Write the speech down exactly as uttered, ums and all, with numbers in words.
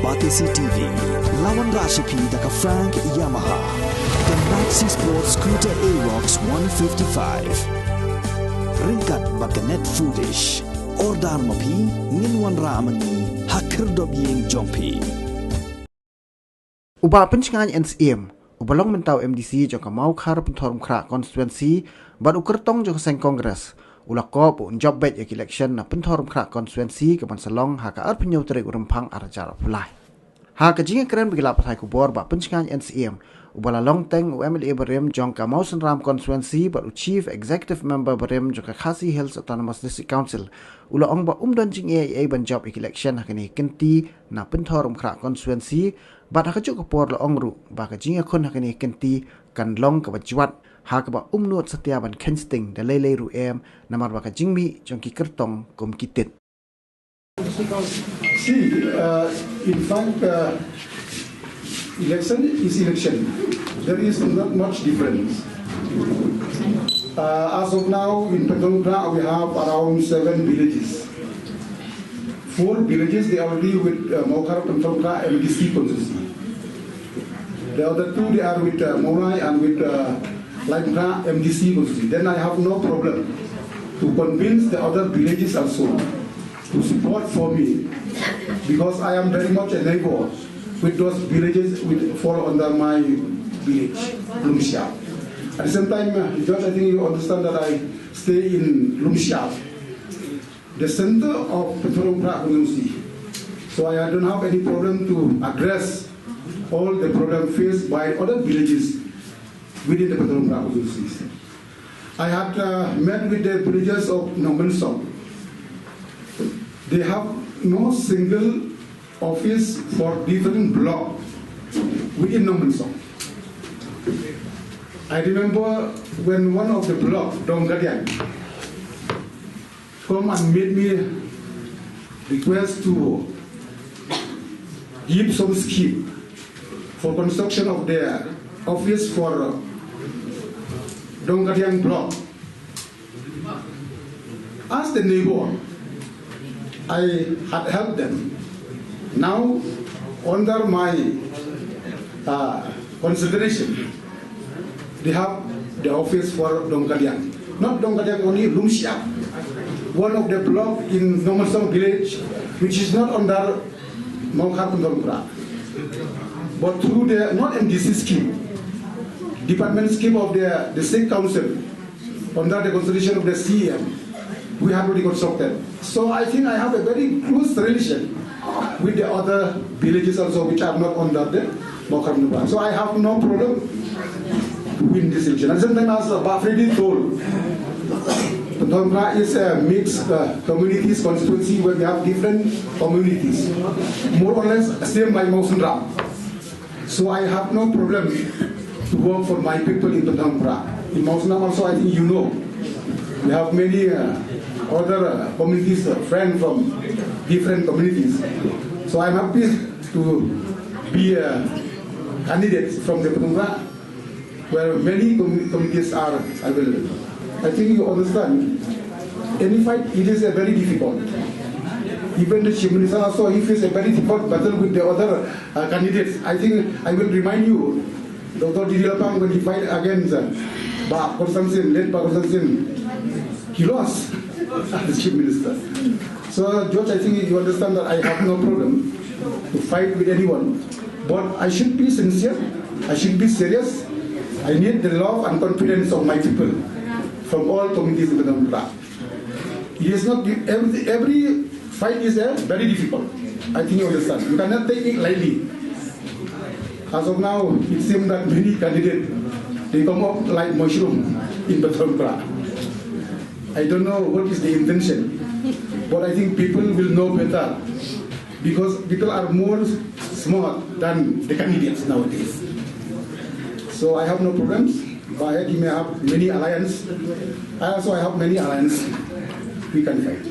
Batesi T V, la wanrah sha phi da ka Frank Yamaha, ka Maxi Sport Scooter Aerox one fifty-five. Ryngkat bad ka Net Foodish. Order ma phi, ngin wanrah ma ngi ha khyrdop ïing jong phi. U Bah Pynshngain N Syiem, uba long mynta u M D C jong ka Mawkhar Pynthorumkhrah Constituency bad u kyrtong jong ka seng Congress, u la kop ba un jop beit ïa ka election na Pynthorumkhrah Constituency kaban sa long ha ka arphew hynñiew tarik u Rymphang arhajar arphew lai. Ha ka jingïakren bad ki lad pathai khubor, Bah Pynshngain N Syiem, uba la long teng u M L A barim jong ka Mawsynram Constituency bad u Chief Executive Member barim jong ka Khasi Hills Autonomous District Council, u la ong ba um don jingeh ei ei ban jop ïa ka election ha kane ka kynti na Pynthorumkhrah Constituency, bad ha kajuh ka por la ong ruh ba ka jingïakhun ha kane ka kynti kan long kaba jwat, ha kaba um nud satia ban kheiñ sting da lei lei ruh em, namar ba ka jingmih jong ki kyrtong kum ki tit. See, uh, in fact, uh, election is election. There is not much difference. Uh, as of now, in Pynthorumkhrah, we have around seven villages. Four villages, they are already with, uh, Mawkhar Pynthorumkhrah M D C constituency. The other two, they are with, uh, Mawlai and with, uh, Laitumkhrah M D C constituency. Then I have no problem to convince the other villages also to support for me, because I am very much a neighbor with those villages which fall under my village, Lumshyiap. At the same time, uh, George, I think you understand that I stay in Lumshyiap, the center of Pynthorumkhrah constituency. So I don't have any problem to address all the problem faced by other villages within the Pynthorumkhrah constituency. I had, uh, met with the villagers of Nongmensong. They have no single office for different block within Nongmensong. I remember when one of the block, Dongkadiang, come and made me request to give some scheme for construction of the office for Dongkadiang block. As the neighbor, I had helped them. Now, under my, uh, consideration, they have the office for Dongkadiang. Not Dongkadiang only, Lumshyiap, one of the block in Nongmensong village, which is not under Mawkhar Pynthorumkhrah. But through the, not M D C scheme, department scheme of the, the state council, under the consideration of the C E M, we have already constructed. So I think I have a very close relation with the other villages also, which are not under the Mawkhar Pynthorumkhrah. So I have no problem to win this election. And sometimes, as, uh, Bah Freddy told, Pynthorumkhrah is a mixed, uh, communities constituency where we have different communities, more or less same like Mawsynram. So I have no problem to work for my people in Pynthorumkhrah. In Mawsynram also, I think you know, we have many, uh, other, uh, communities, uh, friends from different communities. So I'm happy to be a candidate from the Pynthorumkhrah, where many commu-, communities are available. I think you understand, any fight, it is a very difficult. Even the Chief Minister also, he faces a very difficult battle with the other, uh, candidates. I think I will remind you, Doctor D D Lapang, when he fight against, uh, Bah Constantine, late Bah Constantine, he lost as the Chief Minister. So, George, I think you understand that I have no problem to fight with anyone. But I should be sincere, I should be serious. I need the love and confidence of my people from all communities in the Pynthorumkhrah. It is not every, every fight is, uh, very difficult. I think you understand. You cannot take it lightly. As of now, it seems that many candidates, they come up like mushroom in Pynthorumkhrah. I don't know what is the intention, but I think people will know better, because people are more smart than the candidates nowadays. So I have no problems. Bah Hek, he may have many alliance. I also, I have many alliance. We can fight.